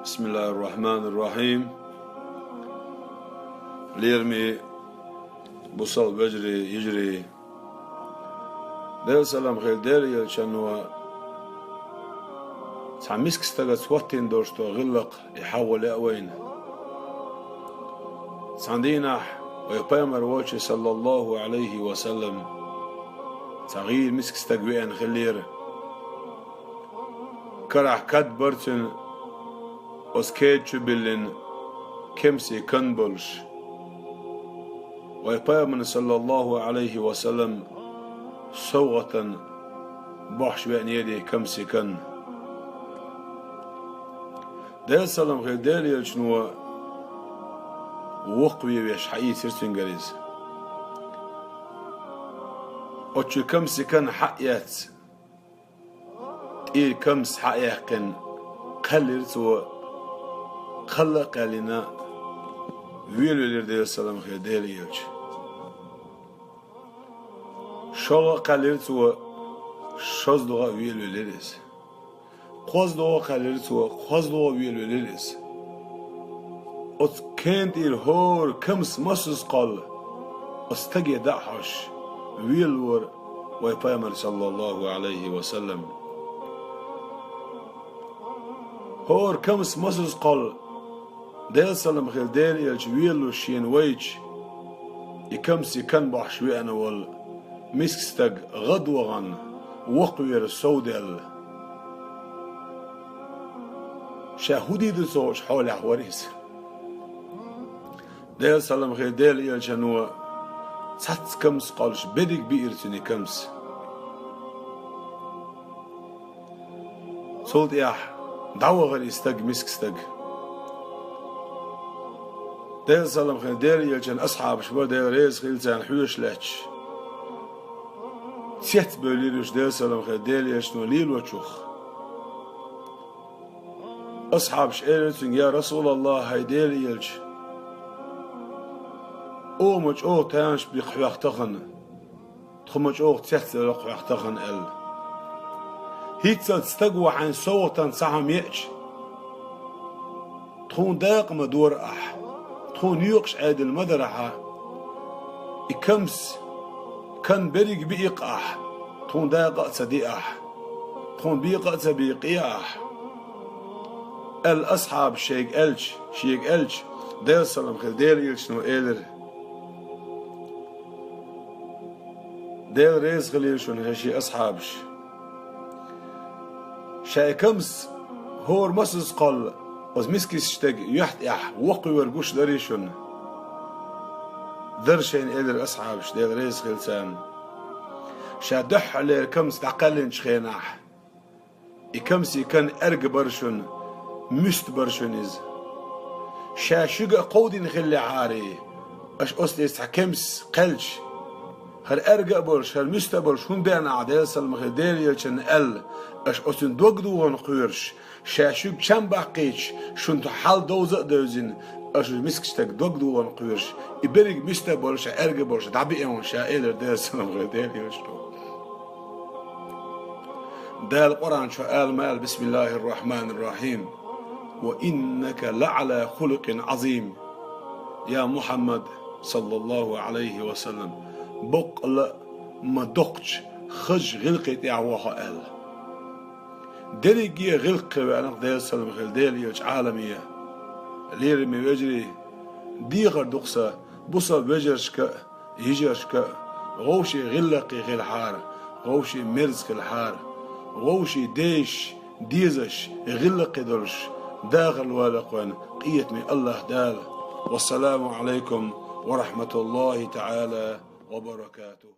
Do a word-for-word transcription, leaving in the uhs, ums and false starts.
بسم الله الرحمن الرحيم. Лераме бусалба вежарий, йижарий. Делан салам хилда Делан элчано цхьа миска стагаца хӀоттийна долуш долу гӀиллакх и хьахо лаьа вайна. Цхьана дийнахь вай пайхамар волчу, саллаллаху Ӏалайхи ва саллам, цхьа гӀийла миска стаг веана хиллера. Карахь кад бара цуьнан, оцу кеда чу биллина кемсийн кан болуш. Вай пайхамарна, саллаллаху Ӏалайхи ва саллам, совгӀатана бохьуш веанера и кемсийн кан. Делан салам хилла Делан элчано воккхаве веш хьаийцира цуьнгара иза. Оцу кемсийн кан хьа а эцна, тӀера кемс хьа а яьккхина, кхаьллира цо, кхалла а кхаьллина, велавелира Делан салам хилла Делан элча. ШолгӀа а кхаьллира цо, шозлагӀа а велавелира иза. КхозлагӀа а кхаьллира цо, кхозлагӀа а велавелира иза. Оцу кена тӀера хӀора кемс масазза кхолла, оцу стаге дӀа а хьоьжуш, велавора вай пайхамар, саллаллаху Ӏалайхи ва саллам. ХӀора кемс масазза кхолла, Делан салам хилла Делан элча велалуш шена вайча, и кемсийн кан бохьуш веана волу миска стаг гӀадвахана, воккхавер совдаьлла. Ша хӀун дийр ду ца хууш хьолехь вара иза. Делан салам хилла Делан элчано цхьацца кемс кхоллуш берриг биира цуьнан и кемс. Цул тӀаьхьа дӀавахара и стаг, миска стаг. Делан салам хилла Делан элчан асхьабаш бара, Дела реза хилла царна, хьоьжуш лаьтташ. Цецбевллера уьш Делан салам хилла Делан элчано лелочух. Асхьабаш элира цуьнга: «Я Расулаллах, хӀай Делан элча, оха ма чӀогӀа тамаш бу-кх хьох тахана, тхо ма чӀогӀа цецвелла-кх хьох тахана», — аьлла. «ХӀинццалц стага хьайна совгӀатана цхьа хӀума еача, тхуна дакъа ма дора ахь, тхуна юкъаш Ӏедина ма дара ахь, и кемс, кан берриг биий-кх ахь, тхуна дакъа а ца де ахь, тхуна бекъа а ца бекъе ахь», — аьлла асхьабаш шайга аьлча, шега аьлча, Делан салам хилла Делан элчано элира: «Дела реза хилийла шуна, хӀай шен асхьабаш. Ша и кемс хӀора масазза кхолла оцу мискачу стеган юьхь тӀехь воккхавер гуш дарий шуна?» «Дара шайна», — элира асхьабаш, Дела реза хилла царна. «Ша дуьххьарлера кемс дӀакхаьллинчу хенахь, и кемсийн кан аьрга бара шуна, муьста бара шуна иза. Ша шуьга а кховдийна хиллехьарий, аша оцу тӀе цхьа кемс кхаьлча, хӀара аьрга а болуш, хӀара муьста а болуш хӀунда беана ахь, Делан салам хилла Делан элчанна?» — аьлла, аша оцуьнан дог духана кхоьруш, ша шуьга чам баккхийча, шуна тхо хьал довза а девзина, аша мискачу стеган дог духана кхоьруш, и берриг муьста а болуш, аьрга а болуш дӀабиъна ша, элира Делан салам хилла Делан элчано. Дала Къуръан чохь ала ма аьлла: «Бисмиллахир-рахманир-рахим. Ва иннака лаӀала хулукъин Ӏазим». Я Мухьаммад, саллаллаху Ӏалайхи ва саллам, боккъала а ма доккхачу хазачу гӀиллакхе тӀехь ву хьо аьлла. Дерриге а гӀиллакхе веана-кх Делан салам хилла Делан элча Ӏаламе. Лераме вежарий, дехар ду-кх сан бусалба вежаршка а, йижаршка а, вовшийн гӀиллакхе хилахьара, вовшийн мерза хилахьара, вовшийн дезаш, дезаш, гӀиллакхе долуш дахар лойла-кх вайн къинхетаме АллахӀ Дала. Вассаламу Ӏалайкум ва рахьматуллахӀи таӀала ва баракатухӀ.